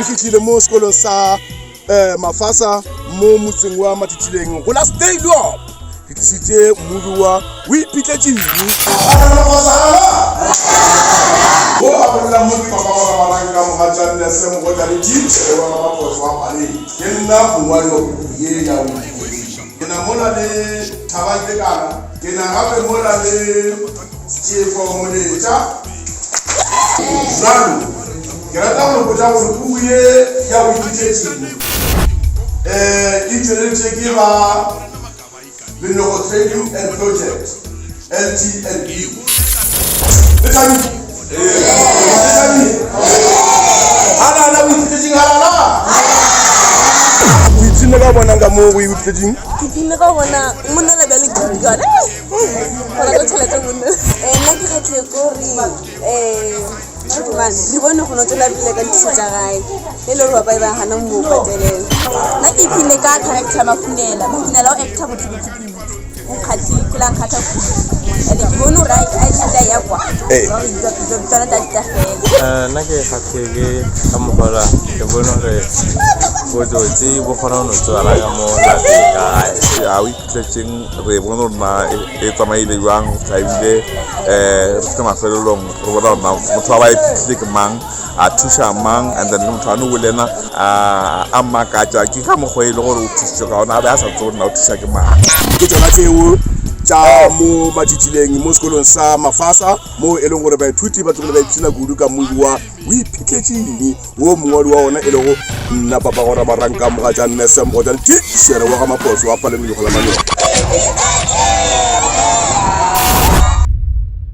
Re fihlile mo sekolong sa um Mafasa mo motseng wa Mathithileng go la Stadium. Re tlisitše movie wa O Iphitlhetšeng. Wo a bolelang mo ke papa wa Ramaranka Mogatšannese Mogotša le Titšhere wa Ramaphoso wa Paleng. Ke nna mongwadi wa puku ye ya O Iphitlhetšeng. Ke na mola le Thabang Kekana, ke na gape mola le Tefo Moletša. Bjalo, ke rata go le botša gore puku ye ya O Iphitlhetšeng um e tšweleditše ke ba Lenogo Trading and Project, LTNP. Le thabile? Le thabile? Halala, o iphitlhetšeng halala? O ipshinne ka bonang ka moo o iphitlhetšeng? Ke ipshinne ka bona monna la bjale ke gona. Gona ka tšhelete monna. Nna ke kgatlhile ke gore um man re bone go no tswela pele ka dithuso tša gae e le gore bapae ba gana mo patelela. Nna ke iphile ka character Mafunela. Mafunela o actor botse botse kudu. O nkgatlhile, ke la nkgatha kudu. And ke bone gore a tšhelete ya kwa. Gore tsona tsa di tla fela. Nna ke kgatlhile ka mokgwa ke bone gore botsotsi bo kgona go no tswala ka mo lapeng ka gae. A o iphitlhetseng re bone gore na e tsamaile jwang go fitlha ebile um re fitlhe mafelelong re bona gore na motho wa ba e phitlhile ke mang a thuša mang and then le motho a no le ena a mmakatša ke ka mokgwa e le gore o thusitšwe ka ona a be a sa tsebe gore na o thuša ke mang. Ke tšona tšeo tša mo Matšitšileng mo sekolong sa Mafasa moo e leng gore baithuti ba tlogile ba ipshina kudu ka modu wa O Iphitlhetšeng wo mongwadi wa ona e lego nna papa go Ramaranka Mogatša Nne Sam Gojane Tšhere wa ga Maphoso wa Paleng Legola Manyoka.